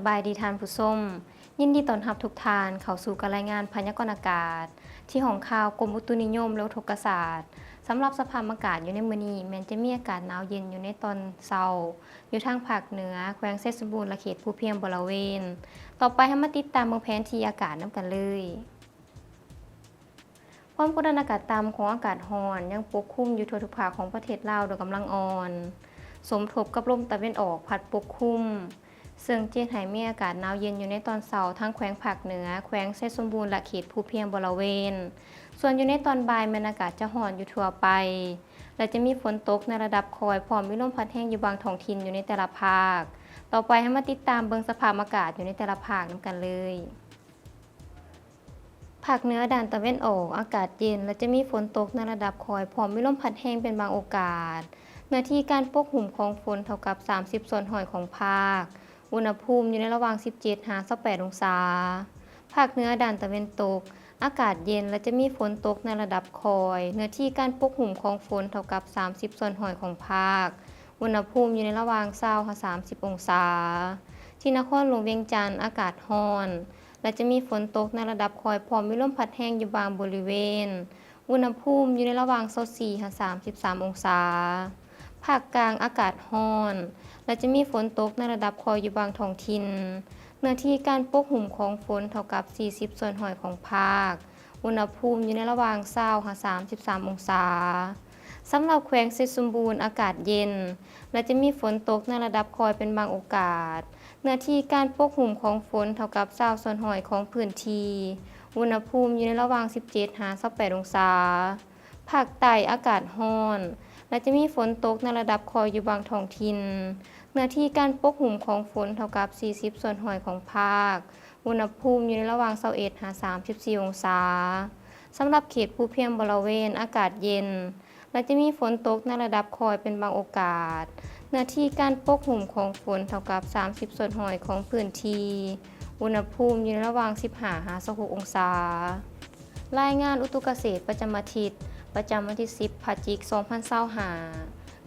ບາຍດີທ່ານຜູ້ຊົມ, ຍິນດີຕ້ອນຮັບທຸກທ່ານເຂົ້າສູ່ການລາຍງານພະຍາກອນອາກາດ ທີ່ຫ້ອງຂ່າວກົມອຸຕຸນິຍົມ ແລະ ອຸທົກກະສາດ. ສຳລັບສະພາບອາກາດຢູ່ໃນມື້ນີ້ ແມ່ນຈະມີອາກາດໜາວເຢັນຢູ່ໃນຕອນເຊົ້າ ຢູ່ທາງພາກເໜືອ ແຂວງໄຊສົມບູນ ແລະ ເຂດພູພຽງບໍລະເວນ. ຕໍ່ໄປເຮົາມາຕິດຕາມເບິ່ງແຜນທີ່ອາກາດນຳກັນເລີຍ. ຄວາມກົດອາກາດຕ່ຳຂອງອາກາດຮ້ອນຍັງປົກຄຸມຢູ່ທົ່ວທຸກພາກຂອງປະເທດລາວໂດຍກຳລັງອ່ອນ, ສົມທົບກັບລົມຕາເວັນອອກພັດປົກຄຸມ, ເຊິ່ງຈະເຮັດໃຫ້ມີອາກາດໜາວເຢັນຢູ່ໃນຕອນເຊົ້າ ທັງແຂວງພາກເໜືອ, ແຂວງໄຊສົມບູນ ແລະ ເຂດພູພຽງບໍລະເວນ. ສ່ວນຢູ່ໃນຕອນບ່າຍແມ່ນອາກາດຈະຮ້ອນຢູ່ທົ່ວໄປ ແລະ ຈະມີຝົນຕົກໃນລະດັບຄ່ອຍ ພ້ອມມີລົມພັດແຮງຢູ່ບາງທ້ອງຖິ່ນຢູ່ໃນແຕ່ລະພາກ. ຕໍ່ໄປເຮົາມາຕິດຕາມເບິ່ງສະພາບອາກາດຢູ່ໃນແຕ່ລະພາກນຳກັນເລີຍ. ພາກເໜືອດ້ານຕາເວັນອອກ ອາກາດເຢັນ ແລະ ຈະມີຝົນຕົກໃນລະດັບຄ່ອຍ ພ້ອມມີລົມພັດແຮງເປັນບາງໂອກາດ. ເນື້ອທີ່ການປົກຫຸ້ມຂອງຝົນເທົ່າກັບສາມສິບສ່ວນຮ້ອຍຂອງພາກ. ອຸນຫະພູມຢູ່ໃນລະຫວ່າງສິບເຈັດຫາຊາວແປດອົງສາ. ພາກເໜືອດ້ານຕາເວັນຕົກ ອາກາດເຢັນ ແລະ ຈະມີຝົນຕົກໃນລະດັບຄ່ອຍ. ເນື້ອທີ່ການປົກຫຸ້ມຂອງຝົນເທົ່າກັບສາມສິບສ່ວນຮ້ອຍຂອງພາກ. ອຸນຫະພູມຢູ່ໃນລະຫວ່າງຊາວຫາສາມສິບອົງສາ. ທີ່ນະຄອນຫຼວງວຽງຈັນ ອາກາດຮ້ອນ ແລະ ຈະມີຝົນຕົກໃນລະດັບຄ່ອຍ ພ້ອມມີລົມພັດແຮງຢູ່ບາງບໍລິເວນ. ອຸນຫະພູມຢູ່ໃນລະຫວ່າງຊາວສີ່ຫາສາມສິບສາມອົງສາ. ພາກກາງອາກາດຮ້ອນ ແລະ ຈະມີຝົນຕົກໃນລະດັບຄ່ອຍຢູ່ບາງທ້ອງຖິ່ນ. ເນື້ອທີ່ການປົກຫຸ້ມຂອງຝົນເທົ່າກັບສີ່ສິບສ່ວນຮ້ອຍຂອງພາກ. ອຸນຫະພູມຢູ່ໃນລະຫວ່າງຊາວຫາສາມສິບສາມອົງສາ. ສຳລັບແຂວງໄຊສົມບູນ ອາກາດເຢັນ ແລະ ຈະມີຝົນຕົກໃນລະດັບຄ່ອຍເປັນບາງໂອກາດ. ເນື້ອທີ່ການປົກຫຸ້ມຂອງຝົນເທົ່າກັບຊາວສ່ວນຮ້ອຍຂອງພື້ນທີ່. ອຸນຫະພູມຢູ່ໃນລະຫວ່າງສິບເຈັດຫາຊາວແປດອົງສາ. ພາກໃຕ້ອາກາດຮ້ອນ ແລະ ຈະມີຝົນຕົກໃນລະດັບຄ່ອຍຢູ່ບາງທ້ອງຖິ່ນ. ເນື້ອທີ່ການປົກຫຸ້ມຂອງຝົນເທົ່າກັບສີ່ສິບສ່ວນຮ້ອຍຂອງພາກ. ອຸນຫະພູມຢູ່ໃນລະຫວ່າງຊາວເອັດຫາສາມສິບສີ່ອົງສາ. ສຳລັບເຂດພູພຽງບໍລະເວນ ອາກາດເຢັນ ແລະ ຈະມີຝົນຕົກໃນລະດັບຄ່ອຍເປັນບາງໂອກາດ. ເນື້ອທີ່ການປົກຫຸ້ມຂອງຝົນເທົ່າກັບສາມສິບສ່ວນຮ້ອຍຂອງພື້ນທີ່. ອຸນຫະພູມຢູ່ໃນລະຫວ່າງສິບຫ້າຫາຊາວຫົກອົງສາ. ລາຍງານອຸຕຸກະເສດປະຈຳອາທິດ ປະຈຳວັນທີສິບ ພະຈິກ ສອງພັນຊາວຫ້າ.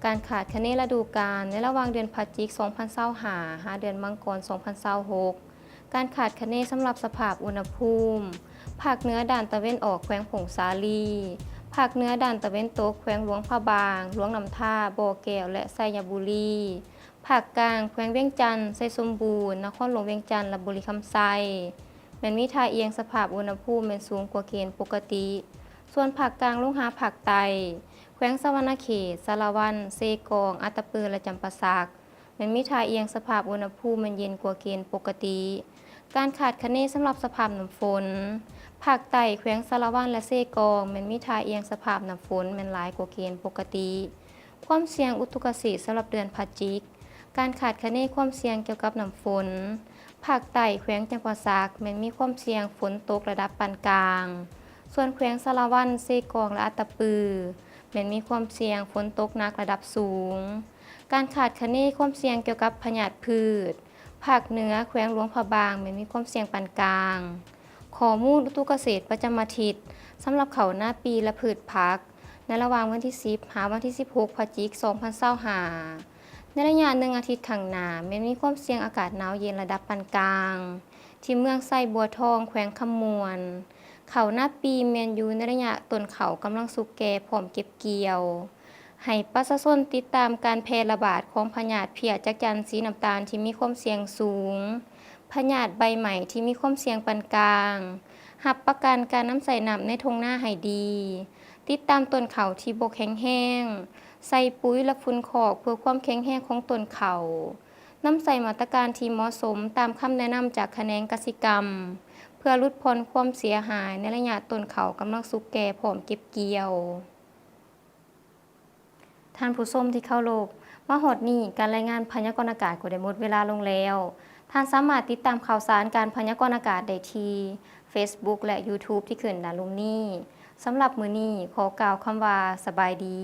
ການຄາດຄະເນລະດູການໃນລະຫວ່າງເດືອນພະຈິກ ສອງພັນຊາວຫ້າ ຫາເດືອນມັງກອນ ສອງພັນຊາວຫົກ. ການຄາດຄະເນສຳລັບສະພາບອຸນຫະພູມ. ພາກເໜືອດ້ານຕາເວັນອອກ ແຂວງຜົ້ງສາລີ. ພາກເໜືອດ້ານຕາເວັນຕົກ ແຂວງຫຼວງພະບາງ, ຫຼວງນ້ຳທາ, ບໍ່ແກ້ວ ແລະ ໄຊຍະບູລີ. ພາກກາງ ແຂວງວຽງຈັນ, ໄຊສົມບູນ, ນະຄອນຫຼວງວຽງຈັນ ແລະ ບໍລິຄຳໄຊ ແມ່ນມີທ່າອ່ຽງສະພາບອຸນຫະພູມແມ່ນສູງກວ່າເກນປົກກະຕິ. ສ່ວນພາກກາງລົງຫາພາກໃຕ້ ແຂວງສະຫວັນນະເຂດ, ສາລະວັນ, ເຊກອງ, ອັດຕະປື ແລະ ຈຳປາສັກ ແມ່ນມີທ່າອ່ຽງສະພາບອຸນຫະພູມແມ່ນເຢັນກວ່າເກນປົກກະຕິ. ການຄາດຄະເນສຳລັບສະພາບນ້ຳຝົນ. ພາກໃຕ້ ແຂວງສາລະວັນ ແລະ ເຊກອງ ແມ່ນມີທ່າອ່ຽງສະພາບນ້ຳຝົນແມ່ນຫຼາຍກວ່າເກນປົກກະຕິ. ຄວາມສ່ຽງອຸຕຸກະເສດສຳລັບເດືອນພະຈິກ. ການຄາດຄະເນຄວາມສ່ຽງກ່ຽວກັບນ້ຳຝົນ. ພາກໃຕ້ ແຂວງຈຳປາສັກ ແມ່ນມີຄວາມສ່ຽງຝົນຕົກລະດັບປານກາງ. ສ່ວນແຂວງສາລະວັນ, ເຊກອງ ແລະ ອັດຕະປື ແມ່ນມີຄວາມສ່ຽງຝົນຕົກໜັກລະດັບສູງ. ການຄາດຄະເນຄວາມສ່ຽງກ່ຽວກັບພະຍາດພືດ. ພາກເໜືອ ແຂວງຫຼວງພະບາງ ແມ່ນມີຄວາມສ່ຽງປານກາງ. ຂໍ້ມູນອຸຕຸກະເສດປະຈຳອາທິດ ສຳລັບເຂົ້ານາປີ ແລະ ພືດຜັກ ໃນລະຫວ່າງວັນທີສິບ ຫາວັນທີສິບຫົກ ພະຈິກ ສອງພັນຊາວຫ້າ. ໃນໄລຍະໜຶ່ງອາທິດຂ້າງໜ້າ ແມ່ນມີຄວາມສ່ຽງອາກາດໜາວເຢັນລະດັບປານກາງ ທີ່ເມືອງໄຊບົວທອງ ແຂວງຄຳມ່ວນ. ເຂົ້ານາປີແມ່ນຢູ່ໃນໄລຍະຕົ້ນເຂົ້າກຳລັງສຸກແກ່ ພ້ອມເກັບກ່ຽວ. ໃຫ້ປະຊາຊົນຕິດຕາມການແຜ່ລະບາດຂອງພະຍາດເພຍຈັກຈັນສີນ້ຳຕານທີ່ມີຄວາມສ່ຽງສູງ, ພະຍາດໃບໄໝ້ທີ່ມີຄວາມສ່ຽງປານກາງ, ຮັບປະກັນການນຳໃຊ້ນ້ຳໃນທົ່ງນາໃຫ້ດີ, ຕິດຕາມຕົ້ນເຂົ້າທີ່ບໍ່ແຂງແຮງ, ໃສ່ປຸ໋ຍ ແລະ ຝຸ່ນຄອກເພື່ອຄວາມແຂງແຮງຂອງຕົ້ນເຂົ້າ, ນຳໃຊ້ມາດຕະການທີ່ເໝາະສົມຕາມຄຳແນະນຳຈາກຂະແໜງກະສິກຳ ເພື່ອຫຼຸດຜ່ອນຄວາມເສຍຫາຍໃນໄລຍະຕົ້ນເຂົ້າກຳລັງສຸກແກ່ ພ້ອມເກັບກ່ຽວ. ທ່ານຜູ້ຊົມທີ່ເຄົາລົບ, ມາຮອດນີ້ ການລາຍງານພະຍາກອນອາກາດກໍໄດ້ໝົດເວລາລົງແລ້ວ. ທ່ານສາມາດຕິດຕາມຂ່າວສານການພະຍາກອນອາກາດໄດ້ທີ່ Facebook ແລະ YouTube ທີ່ຂຶ້ນດ້ານລຸ່ມນີ້. ສຳລັບມື້ນີ້ ຂໍກ່າວຄຳວ່າ ສະບາຍດີ.